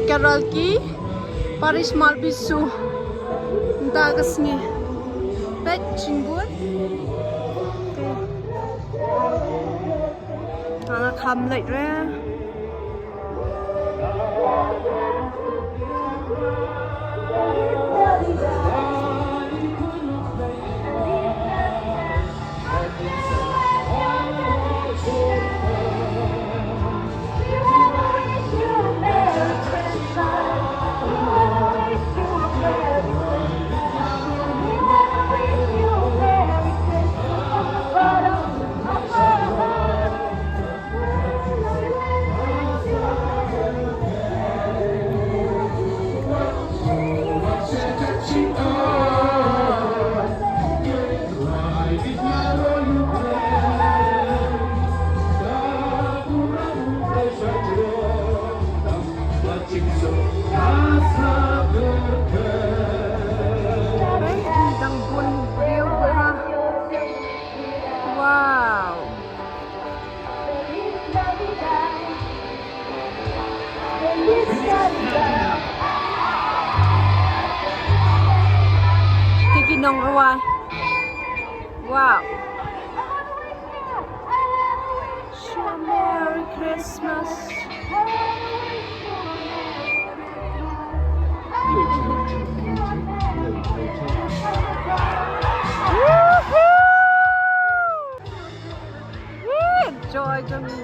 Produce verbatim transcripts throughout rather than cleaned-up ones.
Karaoke, Parish Malbisu. Mynta ka sngi. Peit jingbun. Nga kham leit re. Dang bun briew ha. Wow. Tiki nong ruai. Wow. Wish you a Merry Christmas. Woohoo! Woo! Joy jong ngi.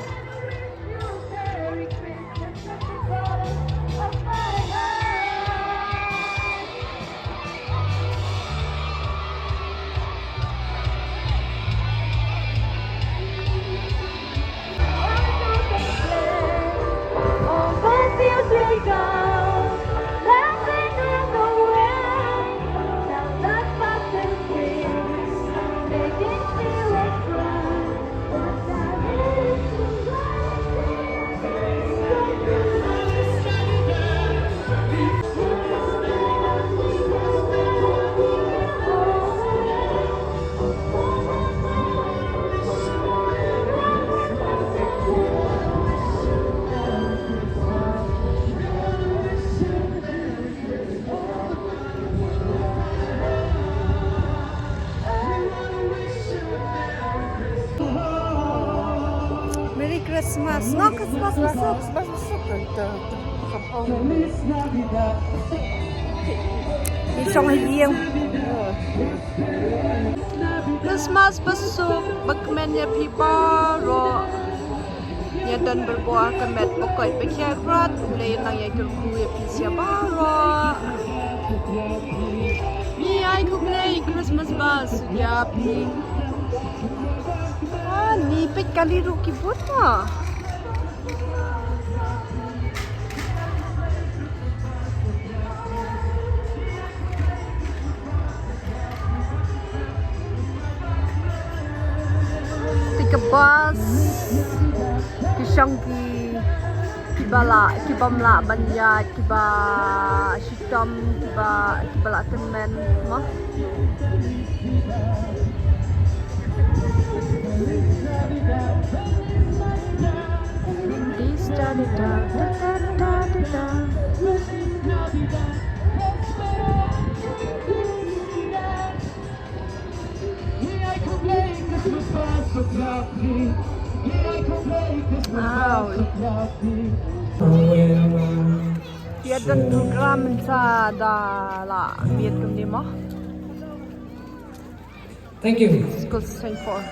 Merry Christmas. No Christmas, Christmas. Ni shong hi ïing. Christmas basuk bakmen ïa phi baroh. Ïa don bor ba ka met ba koit ba khiah rat, U Blei nang ïa kyrkhu ïa phi sha baroh. Ngi ai khublei Christmas basuk ïa phi. Ah, ni peit kali ruh ki bun ma. Te ka bus ki shong ki, kiba lah, ki bym lah ban ïaid, kiba shitom, kiba, kiba lah tymmen mo. Wow. Ïa don program sa da la miet kumne mo. Thank you. School sing for.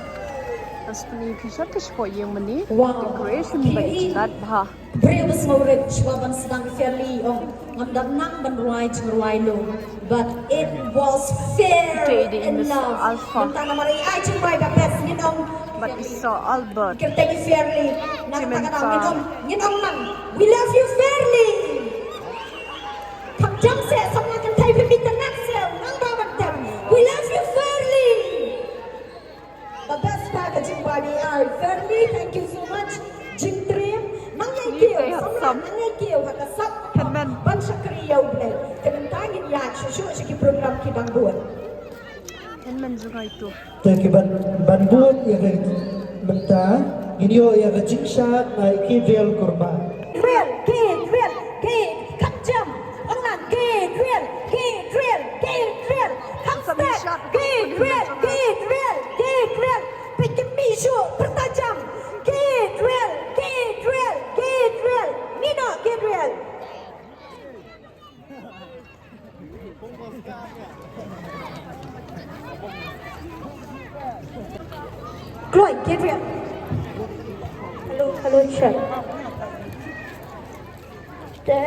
As puni pisa pisa po yang mani. Wow. Decoration ba ilat bha. Briew ba sngewrit shuwa ban sdang fairly, oh, ngam dang nang ban rwai jingrwai lo. But it was fair enough. Mynta namar i ai jingbai ba best ngin ong. But it's so Albert. Kyrteng i Fairly. Nangta ka dang ngin ong, ngin ong nang, we love you Fairly. Kham jam seh, samla kynthei phi, phi tynat seh, nang ba ban tem. We love you Fairly. Ba best ba ka jingbai ba i ai Fairly, thank you so much. Jingtriem, nang ïai kiew, samla nang ïai kiew ha ka sap ban shakri ïa U Blei. Te mynta ngin ïaid shuh shuh sha ki program ki dang bun. Hynmen jngai tu. Te ki ban, ban bud ïa ka mynta, ngin ïoh ïa ka jingshad na i Gabriel Kurma. Gabriel, Gabriel, Gabriel. Shu pyrta jam. Gabriel, Gabriel, Gabriel. Nino Gabriel. Kloi, Gabriel. Hello, hello, check. Te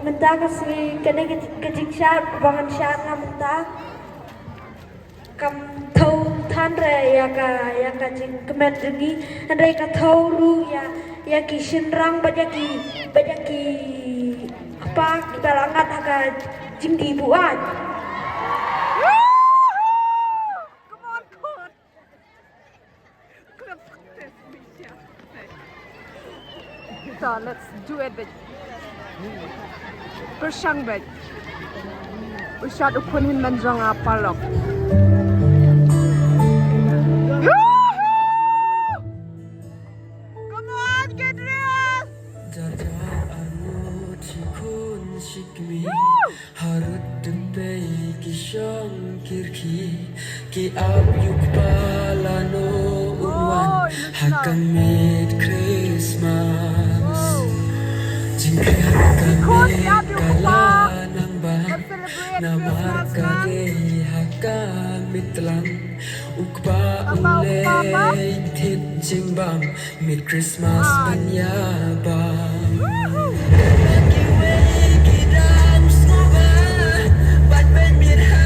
mynta ka sngi kane ka, ka jingshad ba ngan shad nga mynta. Kam thaw than re ïa ka, ïa ka jingkmen jong ngi. Hynrei ka thaw ruh ïa, ïa ki shynrang bad ïa ki, bad ïa ki kpa kiba la ngat ha ka jingdih buaid. Come on, come on. So let's do it, bitch. Pyrshang, bitch. U shad u khun hynmen jong nga paralok. Come on, Gabriel! Dar dar arngut shi khun shi kmie. Harud dempei ki shong ki rkhie, ki ap ïa u kpa lano un wan ha ka miet Christmas. Jingkhriat ka miet ka la nang ban, namar ka dei ha ka miet tlang. U kpa u leit thied jingbam. Miet Christmas ban ïa bam. Kiwei ki dang sngewbha ban pynmih ha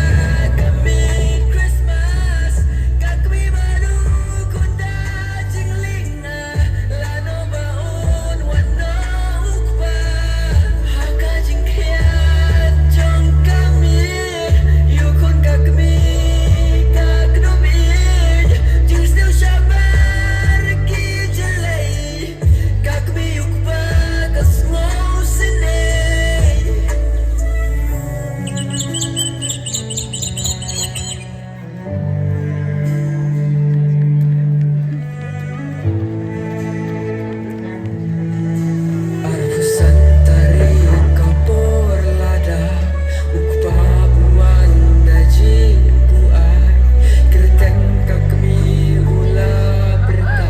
ka miet Christmas. Ka kmie bad u khun da jingleh na lano ba un wan na u kpa. Ha ka jingkhriat jong ka miet, ïa u khun ka kmie ka kdup ïeit, jingsniew shabar ki jyllei, ka kmie ïa u kpa ka sngewsynei. Arphew san tarik ka por lada, u kpa u wan da jingbuaid, kyrteng ka kmie u la pyrta,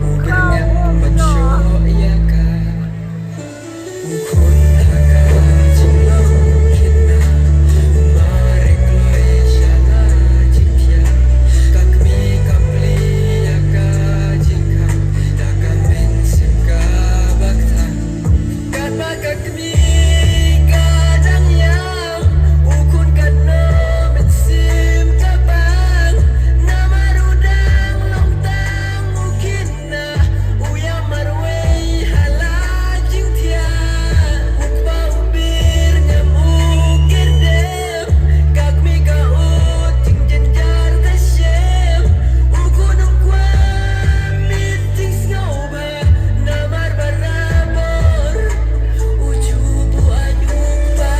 u byrngem ban shoh ïa ka. U khun ha ka jinglong khynnah, u mareh kloi sha la jingthiah. Ka kmie ka plie ïa ka jingkhang da ka mynsiem kaba kthang. Katba ka kmie ka dang ïam, u khun katno mynsiem ka bang. Namar u dang long tang u khynnah. U ïam marwei ha la jingthiah, u kpa u byrngem u kyrdem, ka kmie ka ud jingjynjar ka shem, u khun u kwah miet jingsngewbha, namar barabor u ju buaid u kpa.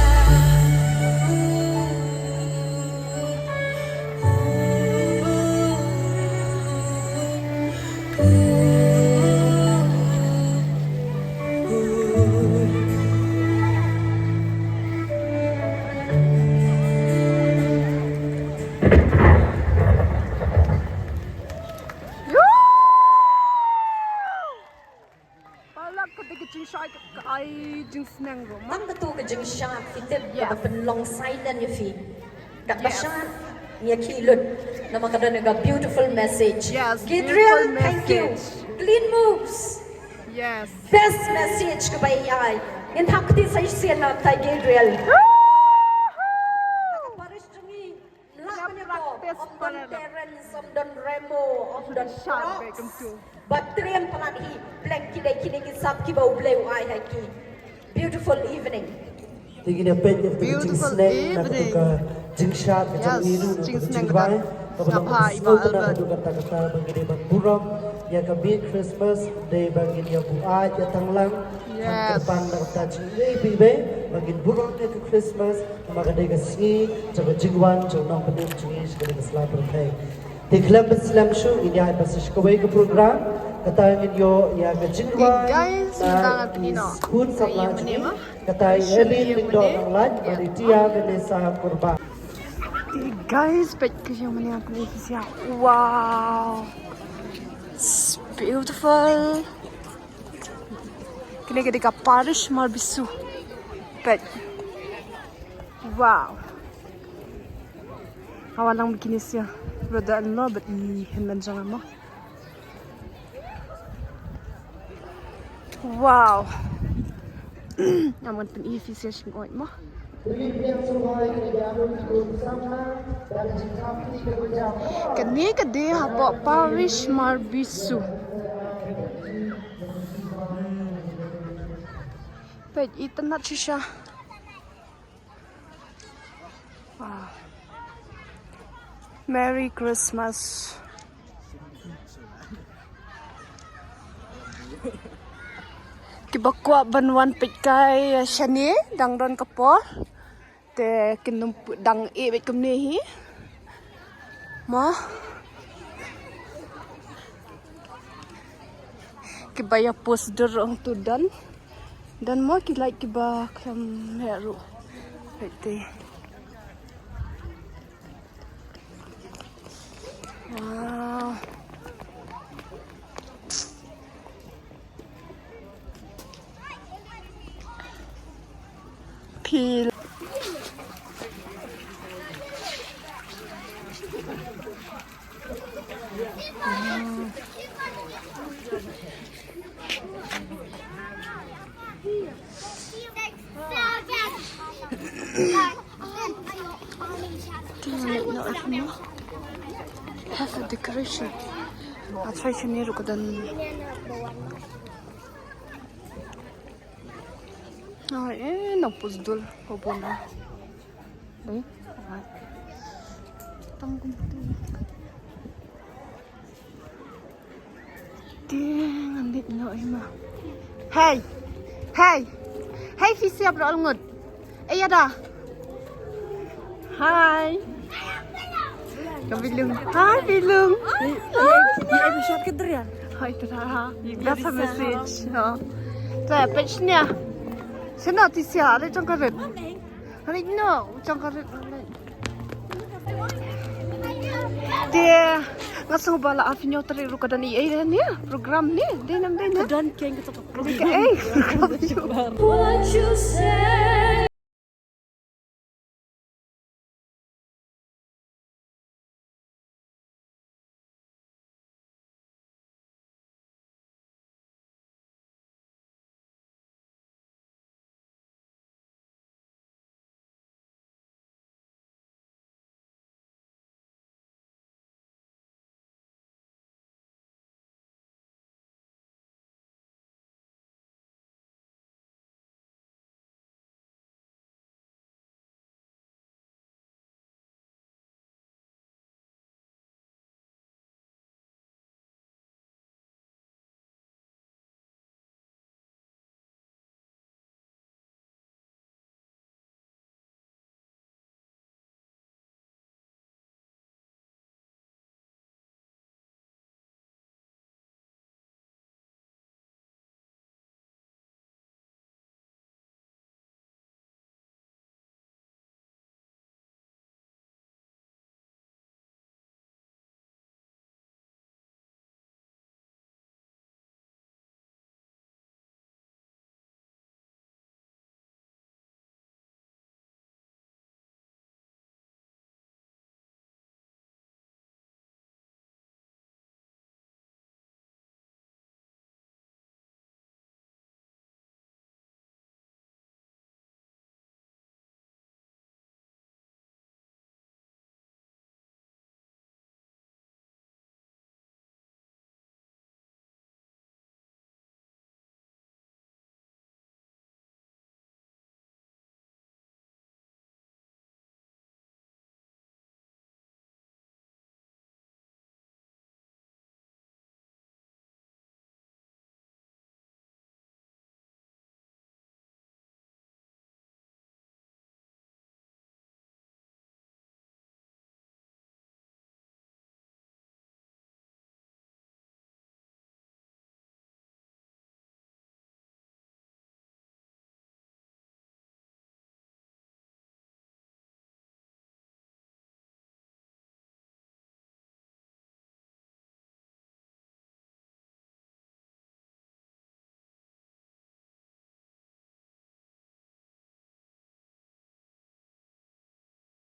Paralok, kata ka jingshad ka ai jingsneng ruh ma. Tang katu ka jingshad, ki tip, yes, kaba pynlong silent ïa phi. Katba, yes, shad ngi ïa ki lut. Namar ka don ka beautiful message. Yes, Gabriel, beautiful, thank you, message. Clean moves. Yes. Best message kaba ïa ai. Ngin hap kti sa shisien na tai Gabriel. Woohoo! Ha ka parish jong ngi. Lah ban ïa practice, ym don parents, ym don Remo, ym don Crocs. Bad triem palat hi, blank kine, kine ki sap kiba U Blei u ai ha ki. Beautiful evening. Te ngin ïa peit ïa ka jingsneng na kata ka jingshad ka jong ngi ruh, na ka jingrwai kaba long sngewtynnat haduh katta katta, ba ngi dei ban burom ïa ka miet Christmas, dei ba ngin ïa buaid ïa tang lang. Kyrpang na kata jingïeit ba ngin burom ïa ka Christmas. Namar ka dei ka sngi jong ka jingwan jong u Nongpynim jong ngi sha kane ka sla pyrthei. Te khlem pynslem shuh, ngin ïaid pat sha kawei ka program. Kata ngin ïoh ïa ka jingrwai na i khun samla jong ngi. Kata i Elin Lyngdoh Nonglait bad i Tia Vanessa Kurbah. Te guys, peit ka jingmane ka sngi. Wow. Beautiful. Kane ka dei ka Parish Marbisu. Peit. Wow. Hawa lang bikini sia. Brother in law, but i hynmen jong mo. Wow. Aman pyn i fi sia shing oit mo. Kane ka dei hapoh Parish Marbisu. Peit, itynnad shisha. Wow. Merry Christmas. Kiba kwah ban wan peitkai shane dang don ka por. Te kin ym pu-, dang ïeh beit kumne hi. Mo. Kiba ïa post dur ong tu don. Don mo ki light kiba kham heh ruh. Peit te. Wow. Pil. Have a decoration. I'll try to near Rukadan. Ai, eh, nang pusdul, hobona. Dei, ai. Tang kumtu. Ding, ngan dit no, Emma. Hey! Hey! Hey, Fisia, bro, alngut. Eh, ya dah. Hi. Ka Bilung. Hi, Bilung. Ye, ye, ye, shortcut dur ya? Hai, tu dah. Biasa message. Ha. Tu ya, page ni ya. Sino, Tisia, ada jong ka rit. Hari no, jong ka rit. Dia, nga song bala afinyo tari ruka dan i, eh, ni, program ni, dia nam dia na. Dan keng kita program. Eh, program. What you say?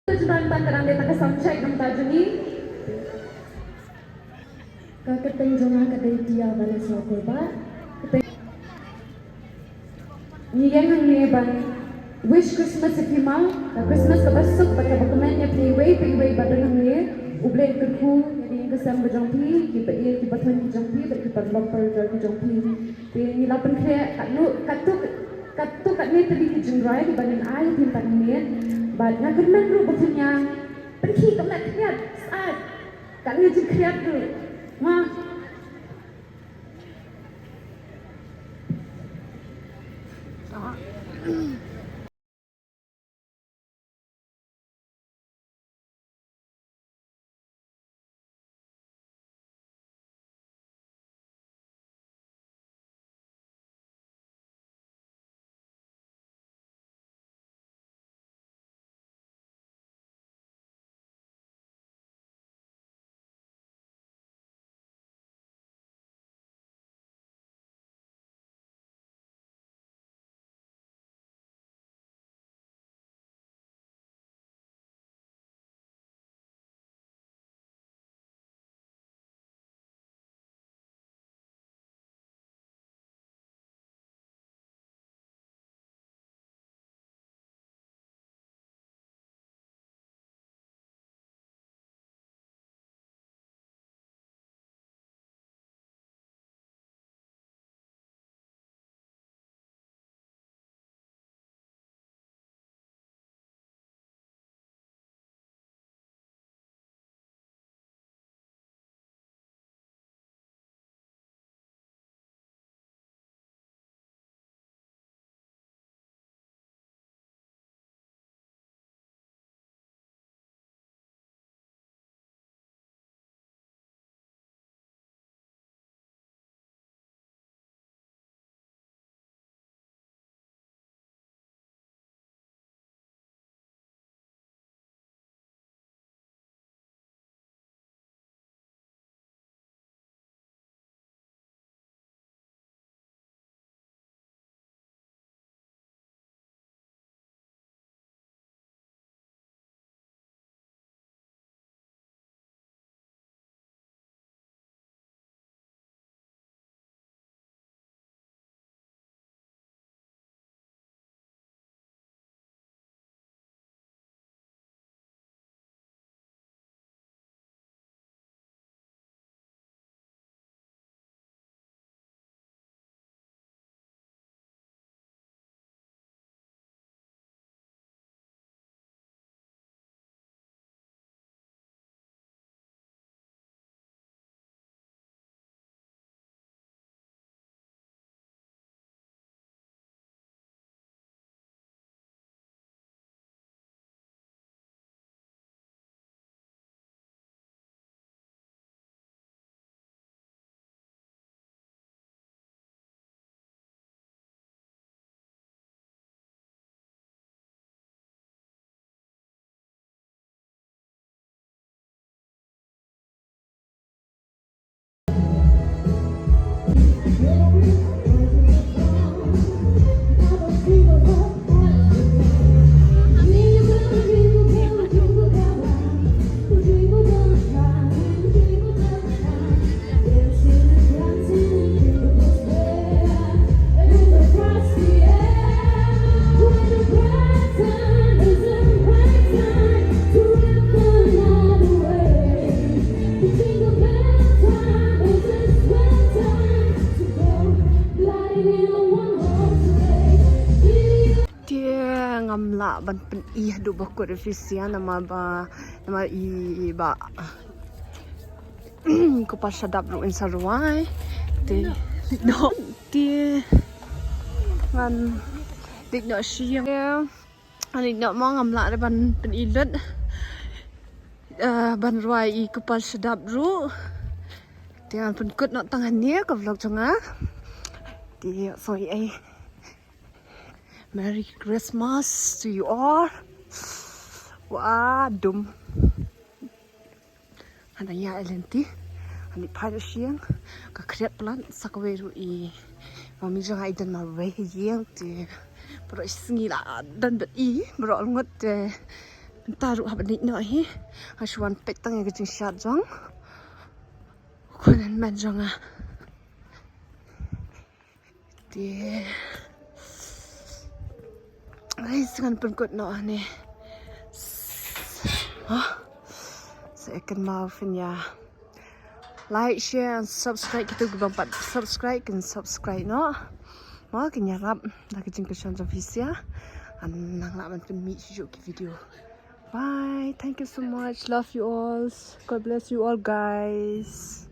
Ka jingdonkam ka dang dei tang ka sound check, nangta jong ngi. Ka kyrteng jong nga ka dei Tia Vanessa Kurbah. Kyrteng, ngi ïeng hangne ban wish Christmas ïa phi ma, ka Christmas kaba suk bad kaba kmen ïa phi iwei pa iwei ba don hangne. U Blei un kyrkhu ïa ki ïing ki sem ka jong phi, kiba ïeit kiba thoh ki jong phi bad ki paralok parajor ki jong phi. Te ngi la pynkhreh katno, katto, katto katne tylli ki jingrwai kiba ngin ai ïa phi mynta mynne. Bad nga kyrmen ruh ba phin ïa pynkhih ka met khyndiat sait. Katne jingkhyndiat ruh. Ma. Te ngam lah ban pyni haduh ba kut ïa phi sha namar ba, namar i ba ko Pashadap ruh in sa rwai. Te no, te ngan dik noh shi ïa. Ani noh mo, ngam lah re ban pyni lut. Eh, ban rwai i ko Pashadap ruh. Te ngan pynkut noh tang hangne ka vlog jong nga. Te sorry ai. Merry Christmas to you all. Wa dum. Hana ïa lynti. Ani phai sha ïing. Ka khriat palat sa kawei ruh i mummy jong nga i don marwei ha ïing te. Baroh shi sngi la don bad i, baroh arngut te. Mynta ruh hap nik noh hi. Nga shu wan peit tang ïa ka jingshad jong u khun hynmen jong nga. Te ai, sa ngan pynkut noh hangne. Hah? Sa ïa kynmaw phin ïa like, share and subscribe. Kito kiba ym pat subscribe kin subscribe noh. Mo, kin ïarap da ka jingkyrshan jong phi sha. Ngan nang lah ban pynmih shuh shuh ki video. Bye. Thank you so much. Love you all. God bless you all, guys.